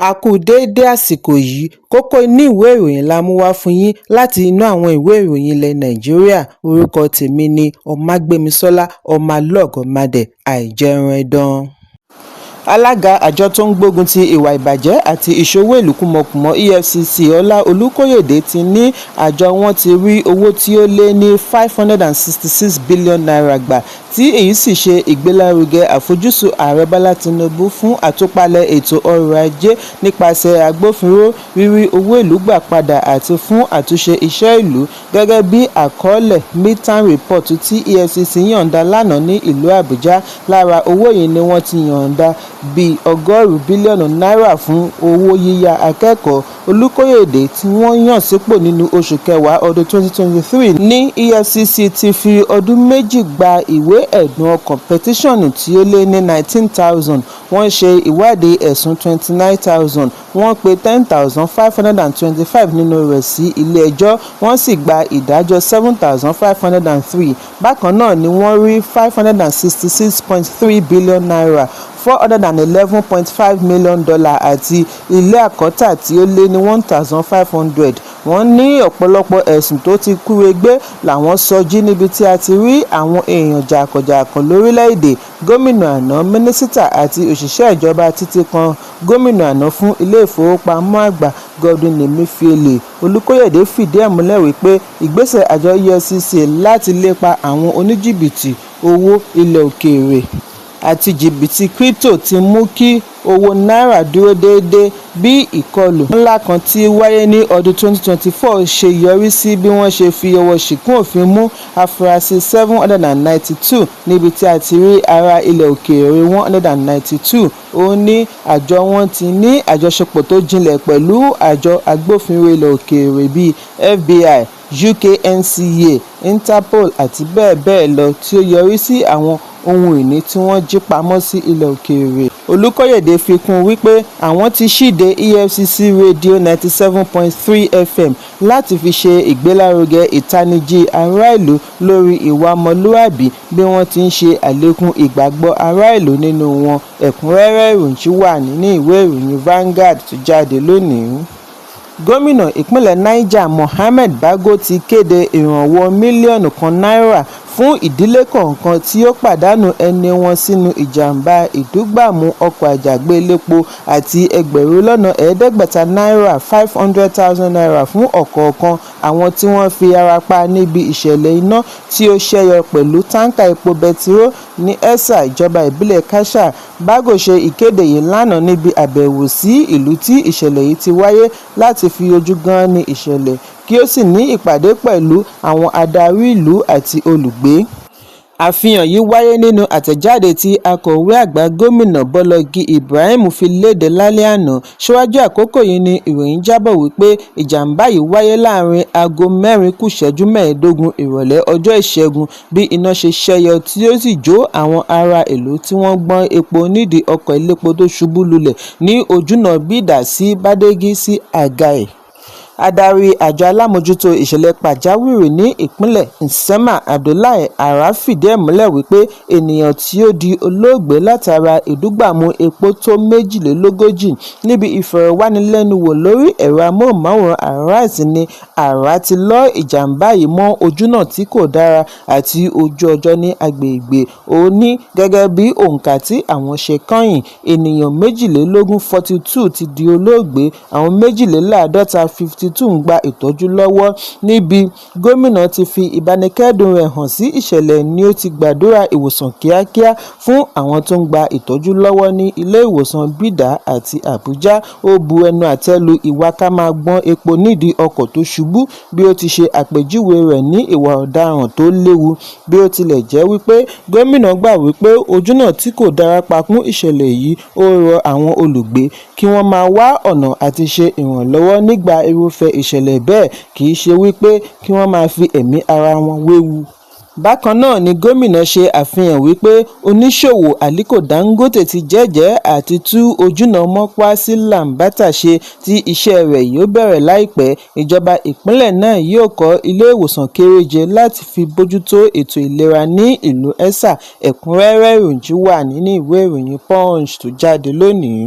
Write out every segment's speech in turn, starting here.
A kú déédé àsìkò yìí. Kókó inú ìwé ìròyìn la mú wá fún yín láti inú àwọn ìwé ìròyìn ilẹ̀ Nàìjíríà. Orúkọ tèmi ni Ọmágbémisọ́lá Ọmọlọ́gọ́màdé àìjẹun. Alága àjọ tó ń gbógun ti ìwà ìbàjẹ́ àti ìṣọwọ́ ìlú kúmọkùmọ EFCC, Ọlá Olùkòyédè, ti ní àjọ wọn ti rí owó tí ó lé ní ₦566 billion gbà, tí èyí sì ṣe ìgbélárugẹ àfojúsùn Ààrẹ Bọ́lá Tinubu fún àtúpalẹ̀ ètò ọrọ̀ ajé nípasẹ̀ agbófinró, rírí owó ìlú gbà padà àti fún àtúnṣe iṣẹ́ ìlú. Gẹ́gẹ́ bí àkọọ́lẹ̀ Mid-Term Report tí EFCC yọ̀ǹda lánàá ní ìlú Àbújá, lára owó yìí ni wọ́n ti yọ̀ǹda bíi 100 bílíọ̀nù náírà fún owó yíyá akẹ́kọ̀ọ́. Olùkòyédè, tí wọ́n yàn sípò nínú oṣù kẹwàá ọdún 2023, ní EFCC ti fi ọdún 2 gba ìwé ẹ̀dùn ọkàn petition tí ó lé ní 19,000, wọ́n ṣe ìwádìí ẹ̀sùn 29,000, wọ́n pe 10,525 nínú rẹ̀ sí ilé-ẹjọ́, wọ́n sì gba ìdájọ́ 7,503. Bákan náà ni wọ́n rí ₦566.3 billion, $411.5 million àti ilé àkọ́tà tí ó lé ní 1,500. Wọ́n ní ọ̀pọ̀lọpọ̀ ẹ̀sùn tó ti kúregbé làwọn sọ jí níbi tí a ti rí àwọn èèyàn jàǹkànjàǹkàn lórílẹ̀-èdè, gómìnà àná, mínísítà àti òṣìṣẹ́ ìjọba, títí kan gómìnà àná fún ilé-ìfowópamọ́ àgbà, Godwin Emefiele. Olùkòyédè fìdí ẹ̀ múlẹ̀ wípé ìgbésẹ̀ àjọ EFCC láti lépa àwọn oníjìbìtì owó ilẹ̀ òkèèrè àti jìbìtì crypto ti mú kí owó náírà dúró déédé, bí ìkọlù ńlá kan tí wáyé ní ọdún 2024 ṣe yọrí sí bí wọ́n ṣe fi ọwọ́ ṣìkún òfin mú afurasí 792, níbi tí a ti rí ará ilẹ̀ òkèèrè 192. Ó ní àjọ wọn ti ní àjọṣepọ̀ tó jinlẹ̀ pẹ̀lú àjọ agbófinró ilẹ̀ òkèèrè bíi FBI, UKNCA, Interpol àti bẹ́ẹ̀ bẹ́ẹ̀ lọ, tí ó yọrí sí àwọn ohun ìní tí wọ́n jí pamọ́ sí ilẹ̀ òkèèrè. Olùkòyédè fi kún un wípé àwọn ti ṣíde EFCC Rédíò 97.3 FM láti fi ṣe ìgbélárugẹ ìtanijí aráàlú lórí ìwà ọmọlúàbí, bí wọ́n ti ń ṣe àlékún ìgbàgbọ́ aráàlú nínú wọn. Ẹ̀kúnrẹ́rẹ́ ìròyìn wà nínú ìwé ìròyìn Vanguard tó jáde lónìí. Gómìnà ìpínlẹ̀ Niger, Mohammed Bago, ti kéde ìrànwọ́ mílíọ̀nù 1 náírà fún ìdílé kọ̀ọ̀kan tí ó pàdánù ẹni wọn sínú ìjàm̀bá ìdúgbàmù ọkọ̀ àjàgbé-elépo àti ẹgbẹ̀rún lọ́nà ẹ̀ẹ́dẹ́gbẹ̀ta náírà, ₦500,000, fún ọ̀kọ̀ọ̀kan àwọn tí wọ́n fi ara pa níbi ìṣẹ̀lẹ̀ iná tí ó ṣẹ́yọ pẹ̀lú táǹkà epo bẹtiró ní Ẹ̀sà, ìjọba ìbílẹ̀ Katcha. Bago ṣe ìkéde yìí lánàá níbi àbẹ̀wò sí ìlú tí ìṣẹ̀lẹ̀ yìí ti wáyé láti fi ojú gán-án-ní ìṣẹ̀lẹ̀, kí ó sì ní ìpàdé pẹ̀lú àwọn adarí ìlú àti olùgbé. Àfihàn yìí wáyé nínú àtẹ̀jáde tí akọ̀wé àgbà gómìnà Bọ́lọ́gì Ibrahim fi lédè lálẹ́ àná. Síwájú àkókò yìí ni ìròyìn jábọ̀ wípé ìjàm̀bá yìí wáyé láàárín aago 3:45 ìrọ̀lẹ́ ọjọ́ Ìṣẹ́gun, bí iná ṣe ṣẹ́yọ tí ó sì jó àwọn ará ìlú tí wọ́n ń gbọ́n epo nídìí ọkọ̀ elépo tó ṣubú lulẹ̀ ní ojúnà Bídà sí Bàdéjì sí Agaie. Adarí àjọ alámòójútó ìṣẹ̀lẹ̀ pàjáwìrì ní ìpínlẹ̀ Nsema, Abdullahi Arah, fìdí ẹ̀ múlẹ̀ wípé ènìyàn tí ó di olóògbé látara ìdúgbàmù epo tó 42. Níbi ìfọ̀rọ̀wánilẹ́nuwò lórí ẹ̀rọ amóhùnmáwòrán Arise ní Arah ti lọ ìjàm̀bá yìí mọ́ ojúnà tí kò dára àti ojú ọjọ́ ní agbègbè. Ó ní gẹ́gẹ́ bí òǹkà tí àwọn ṣe kányìn, ènìyàn 22, 42, ti di olóògbé, àwọn 52, 52, ń gba ìtọ́jú lọ́wọ́. Níbi gómìnà ti fi ìbánikẹ́dùn rẹ̀ hàn sí ìṣẹ̀lẹ̀ ni ó ti gbàdúrà ìwòsàn kíákíá fún àwọn tó ń gba ìtọ́jú lọ́wọ́ ní ilé-ìwòsàn Bídà àti Àbújá. Ó bu ẹnu àtẹ́ lu ìwà ká máa gbọ́n epo nídìí ọkọ̀ tó ṣubú, bí ó ti ṣe àpèjúwe rẹ̀ ní ìwà ọ̀daràn tó léwu. Bí ó tilẹ̀ jẹ́ wípé gómìnà gbà wípé ojúnà tí kò dára pakún ìṣẹ̀lẹ̀ yìí, ó rọ àwọn olùgbé kí wọ́n máa wá ọ̀nà àti ṣe ìrànlọ́wọ́ nígbà irúfẹ́ ìṣẹ̀lẹ̀ bẹ́ẹ̀, kì í ṣe wípé kí wọ́n máa fi ẹ̀mí ara wọn wewu. Bákan náà ni gómìnà ṣe àfihàn wípé oníṣòwò Aliko Dangote ti jẹ́jẹ̀ẹ́ àti tún ojúnà Mokwa sí Lambata ṣe, tí iṣẹ́ rẹ̀ yóò bẹ̀rẹ̀ láìpẹ́. Ìjọba ìpínlẹ̀ náà yóò kọ́ ilé-ìwòsàn kéréje láti fi bójútó ètò ìlera ní ìlú Ẹ̀sà. Ẹ̀kúnrẹ́rẹ́ ìròyìn wà nínú ìwé ìròyìn Punch tó jáde lónìí.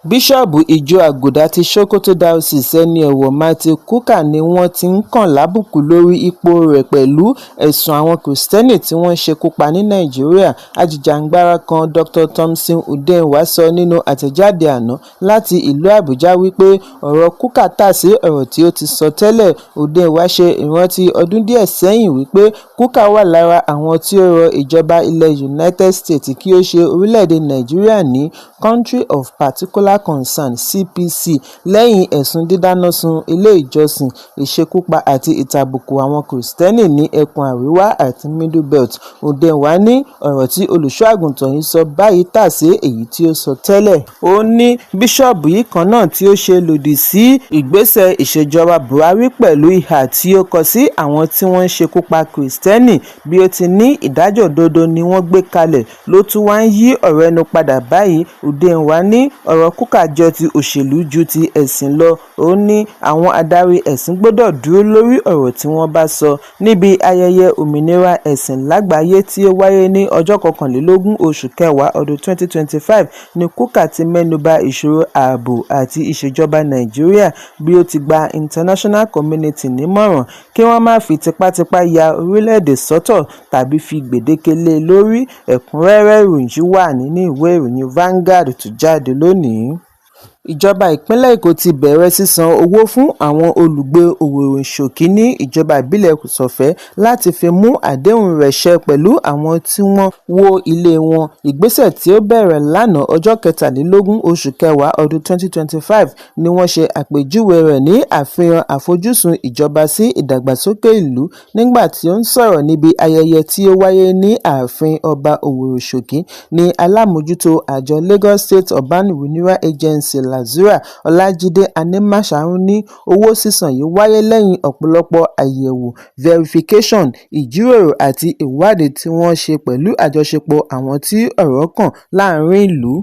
Bíṣọ́ọ̀bù Ìjọ Àgùdà ti Sokoto Diocese, Ẹni-ọ̀wọ̀ Matthew Kukah ni wọ́n ti kàn lábùkù lórí ipò rẹ̀ pẹ̀lú ẹ̀sùn àwọn Kìrìsìtẹ́nì tí wọ́n ṣekú pa ní Nàìjíríà. Ajìjàǹgbara kan, Dr Thompson Udenwa sọ nínú àtẹ̀jáde àná láti ìlú Àbújá wípé ọ̀rọ̀ Kukah tàsé ọ̀rọ̀ tí ó ti sọ tẹ́lẹ̀. Udenwa ṣe ìrántí ọdún díẹ̀ sẹ́yìn wípé Kukah wà lára àwọn tí ó rọ ìjọba ilẹ̀ United States kí ó ṣe orílẹ̀-èdè Nàìjíríà ní "Country of Particular Concern" (CPC) lẹ́yìn ẹ̀sùn dídáná sun ilé ìjọsìn, ìṣekúpa àti ìtàbùkù àwọn Kìrìsìtẹ́nì ní ẹkùn Àríwá àti Middle Belt. Udenwa ní ọ̀rọ̀ tí olùṣọ́-àgùntàn yìí sọ báyìí tàsé èyí tí ó sọ tẹ́lẹ̀. Ó ní bíṣọ́ọ̀bù yìí kan náà tí ó ṣe lòdì sí ìgbésẹ̀ ìṣèjọba Buhari pẹ̀lú ìhà tí ó kọ sí àwọn tí wọ́n ń ṣekú pa Kìrìsìtẹ́nì bí ó ti ní ìdájọ́ òdodo ni wọ́n gbé kalẹ̀ ló tún wá ń yí ọ̀rọ̀ ẹnu padà báyìí. Udenwa ní ọ̀rọ̀ Kukah jọ ti òṣèlú ju ti ẹ̀sìn lọ. Ó ní àwọn adarí ẹ̀sìn gbọdọ̀ dúró lórí ọ̀rọ̀ tí wọ́n bá sọ. Níbi ayẹyẹ òmìnira ẹ̀sìn lágbàáyé tí ó wáyé ní ọjọ́ 21 oṣù kẹwàá ọdún 2025 ní Kukah ti mẹ́nuba ìṣòro ààbò àti ìṣèjọba Nàìjíríà bí ó ti gba international community nímọ̀ràn kí wọ́n má fi tipátipá ya orílẹ̀-èdè sọ́tọ̀ tàbí fi gbèdéke lé e lórí. Ẹ̀kúnrẹ́rẹ́ ìròyìn yìí wà nínú ìwé ìròyìn Vanguard tó jáde lónìí. Ìjọba ìpínlẹ̀ Èkó ti bẹ̀rẹ̀ sísan owó fún àwọn olùgbé Oworonshoki ní ìjọba ìbílẹ̀ Kòsọ́fẹ̀ láti fi mú àdéhùn rẹ̀ ṣẹ pẹ̀lú àwọn tí wọ́n wó ilé wọn. Ìgbésẹ̀ tí ó bẹ̀rẹ̀ lánàá ọjọ́ 23 oṣù kẹwàá ọdún 2025 ni wọ́n ṣe àpèjúwe rẹ̀ ní àfihàn àfojúsùn ìjọba sí ìdàgbàsókè ìlú. Nígbà tí ó ń sọ̀rọ̀ níbi ayẹyẹ tí ó wáyé ní ààfin Ọba Oworonshoki ní alámòójútó àjọ Lagos State Urban Renewal Agency (LASURA), Ọlájídé Animasahun ní owó sísan yìí wáyé lẹ́yìn ọ̀pọ̀lọpọ̀ àyẹ̀wò "verification", ìjíròrò àti ìwádìí tí wọ́n ṣe pẹ̀lú àjọṣepọ̀ àwọn tí ọ̀rọ̀ kàn láàrin ìlú.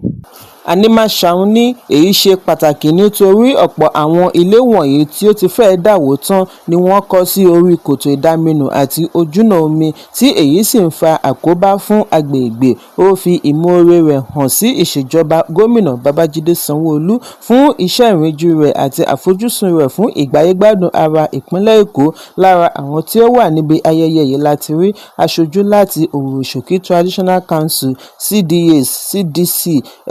Animasahun ní èyí ṣe pàtàkì nítorí ọ̀pọ̀ àwọn ilé wọ̀nyí tí ó ti fẹ́ẹ̀ dà wó tán ni wọ́n kọ́ sí orí kòtò ìdaminù àti ojúnà omi, tí èyí sì ń fa àkóbá fún agbègbè. Ó fi ìmoore rẹ̀ hàn sí ìṣèjọba Gómìnà Babájídé Sanwó-Olú fún iṣẹ́ ìríjú rẹ̀ àti àfojúsùn rẹ̀ fún ìgbáyé-gbádùn ará ìpínlẹ̀ Èkó. Lára àwọn tí ó wà níbi ayẹyẹ yìí láti rí aṣojú láti Oworonshoki Traditional Council, CDAs, CDC,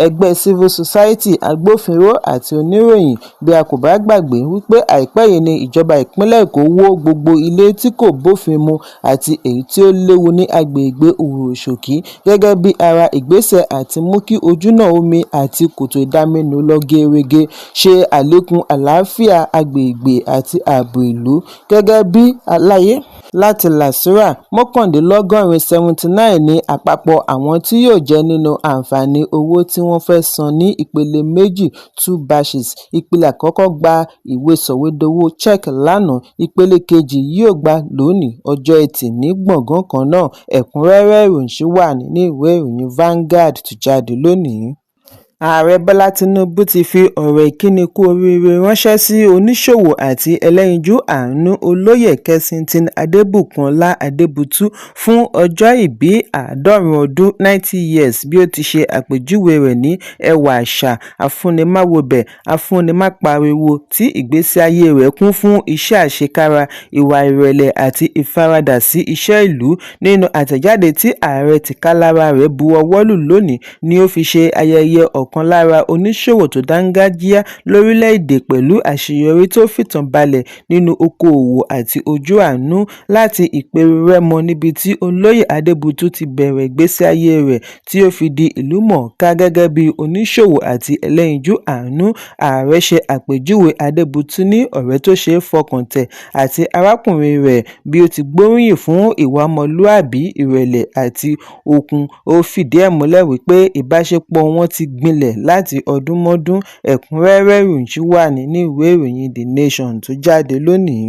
ẹgbẹ́ civil society, agbófinró àti oníròyìn. Bí a kò bá gbàgbé wípé àìpẹ́ yìí ní ìjọba ìpínlẹ̀ Èkó wó gbogbo ilé tí kò bófin mu àti èyí tí ó léwu ní agbègbè Oworonshoki gẹ́gẹ́ bí ara ìgbésẹ̀ àti mú kí ojúnà omi àti kòtò ìdaminù lọ geerege, ṣe àlékún àlàáfíà agbègbè àti ààbò ìlú. Gẹ́gẹ́ bí àlàyé láti LASURA, 89 79 ní àpapọ̀ àwọn tí yóò jẹ nínú àǹfààní owó tí wọ́n fẹ́ san ní ìpele méjì two batches. Ìpele àkọ́kọ́ gba ìwé sọ̀wédowó cheque lánàá, ìpele kejì yóò gbà lónìí ọjọ́ Ẹtì ní gbọ̀ngàn kan náà. Ẹ̀kúnrẹ́rẹ́ ìròyìn ṣì wà nínú ìwé ìròyìn Vanguard tó jáde lónìí. Ààrẹ Bọ́lá Tinubu ti fi ọ̀rọ̀ ìkíni kú oríire ránṣẹ́ sí oníṣòwò àti ẹlẹ́yinjú àánú Olóyè Kensington Adébùkọ́lá Adébútú fún ọjọ́ ìbí 90 ọdún 90 years bí ó ti ṣe àpèjúwe rẹ̀ ní ẹwà àṣà, afúnimáwòbẹ̀, afúnimápariwo tí ìgbésí ayé rẹ̀ kún fún iṣẹ́ àṣekára, ìwà ìrẹ̀lẹ̀ àti ìfaradà sí iṣẹ́ ìlú. Nínú àtẹ̀jáde tí ààrẹ tìkálára rẹ̀ bu ọwọ́ lù lónìí ni ó fi ṣe ayẹyẹ ọ̀kan lára oníṣòwò tó dáńgájíá lórílẹ̀-èdè pẹ̀lú àṣeyọrí tó fìtàn balẹ̀ nínú okò-òwò àti ojú àánú. Láti Ìpẹ́rù Rẹ́mọ níbi tí Olóyè Adébútú ti bẹ̀rẹ̀ ìgbésí ayé rẹ̀ tí ó fi di ìlúmọ̀ọ́ká gẹ́gẹ́ bí oníṣòwò àti ẹlẹ́yinjú àánú, ààrẹ ṣe àpèjúwe Adébútú ní ọ̀rẹ́ tó ṣeé fọkàn tẹ̀ àti arákùnrin rẹ̀ bí ó ti gbóríyìn fún ìwà ọmọlúàbí, ìrẹ̀lẹ̀ àti okun. Ó fìdí ẹ̀ múlẹ̀ wípé ìbáṣepọ̀ wọn ti gbilẹ̀ láti ọdúnmọ́dún. Ẹ̀kúnrẹ́rẹ́ ìròyìn ṣì wà nínú ìwé ìròyìn The Nation tó jáde lónìí.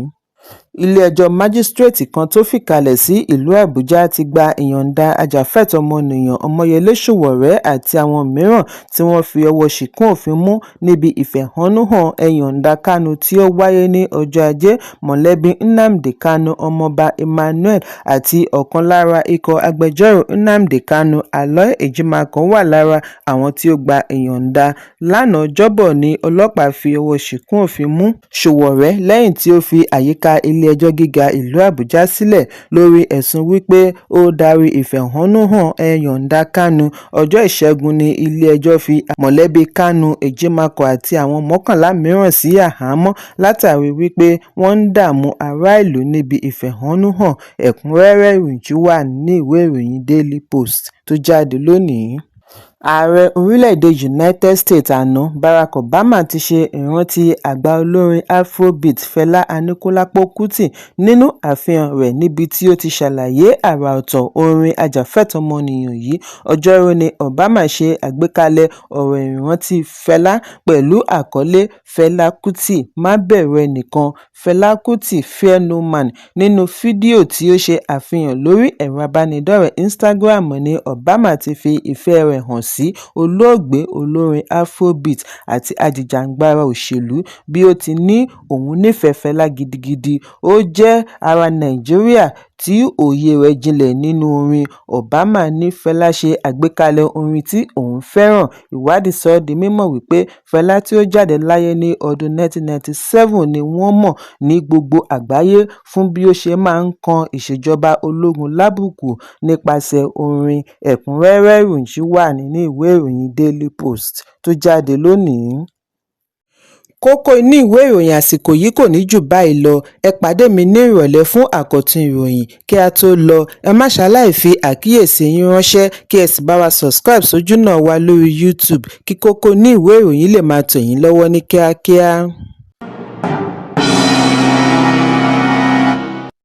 Ilé-ẹjọ́ májísreetí kan tó fìkàlẹ̀ sí ìlú Àbújá ti gba ìyọ̀ǹda ajàfẹ́tọ̀ọ́ ọmọnìyàn Ọmọyẹlé Sowore àti àwọn mìíràn tí wọ́n fi ọwọ́ síkùn òfin mú níbi ìfẹ̀hónú-hàn ẹ-yọ̀ǹda-kánú tí ó wáyé ní ọjọ́ Ajé. Mọ̀lẹ́bí Nnamdi Kanu, Ọmọọba Emmanuel àti ọ̀kan lára ikọ̀ agbẹjọ́rò Nnamdi Kanu, Aloy Ejimakor, wà lára àwọn tí ó gba ìyọ̀ǹda. Lánàá Ọjọ́bọ̀ ní ọlọ́pàá fi ọwọ́ síkùn òfin mú Sowore lẹ́yìn tí ó fi àyíká ilé-ẹjọ́ gíga ìlú Àbújá sílẹ̀ lórí ẹ̀sùn wípé ó darí ìfẹ̀hónú-hàn ẹ-yọ̀ǹda-kánú. Ọjọ́ Ìṣẹ́gun ní ilé-ẹjọ́ fi mọ̀lẹ́bí Kanu, Ejimakor àti àwọn 11 mìíràn sí àhámọ́ látàrí wípé wọ́n ń dààmú aráàlú níbi ìfẹ̀hónú-hàn. Ẹ̀kúnrẹ́rẹ́ ìròyìn wà nínú ìwé ìròyìn Daily Post tó jáde lónìí. Ààrẹ orílẹ̀-èdè United States àná Barack Obama ti ṣe ìrántí àgbà olórin Afrobeat Fẹlá Aníkúlápó Kútì nínú àfihàn rẹ̀ níbi tí ó ti ṣàlàyé àrà ọ̀tọ̀ orin ajàfẹ́tọ̀ọ́ ọmọnìyàn yìí. Ọjọ́rú ní Obama ṣe àgbékalẹ̀ ọ̀rọ̀ ìrántí Fẹlá pẹ̀lú àkọlé "Fẹlá Kútì, Má Bẹ̀rù Ẹnìkan", Fela Kuti: Fear No Man. Nínú fídíò tí ó ṣe àfihàn lórí ẹ̀rọ ìbánidọ́rẹ̀ẹ́ Instagram ní Obama ti fi ìfẹ́ rẹ̀ hàn sí olóògbé olórin Afrobeat àti ajìjàgbara òṣèlú bí ó ti ní òun nífẹ̀ẹ́ Fẹlá gidigidi, ó jẹ́ ará Nàìjíríà tí òye rẹ̀ jinlẹ̀ nínú orin. Obama ní Fẹlá ṣe àgbékalẹ̀ orin tí òun fẹ́ràn. Ìwádìí sọ ọ́ di mímọ̀ wípé Fẹlá tí ó jáde láyé ní ọdún 1997 ni wọ́n mọ̀ ní gbogbo àgbáyé fún bí ó ṣe máa ń kan ìṣèjọba ológun lábùkù nípasẹ̀ orin. Ẹ̀kúnrẹ́rẹ́ ìròyìn wà nínú ìwé ìròyìn Daily Post tó jáde lónìí. Kókó inú ìwé ìròyìn àsìkò yìí kò ní jù báyìí lọ. Ẹ pàdé mi ní ìrọ̀lẹ́ fún àkọ́tún ìròyìn. Kí a tó lọ, ẹ má ṣaláì fi àkíyèsí yín ránṣẹ́ kí ẹ sì bá wa subscribe sójúnà wa lórí YouTube kí kókó inú ìwé ìròyìn lè máa tẹ̀ yín lọ́wọ́ ní kíákíá.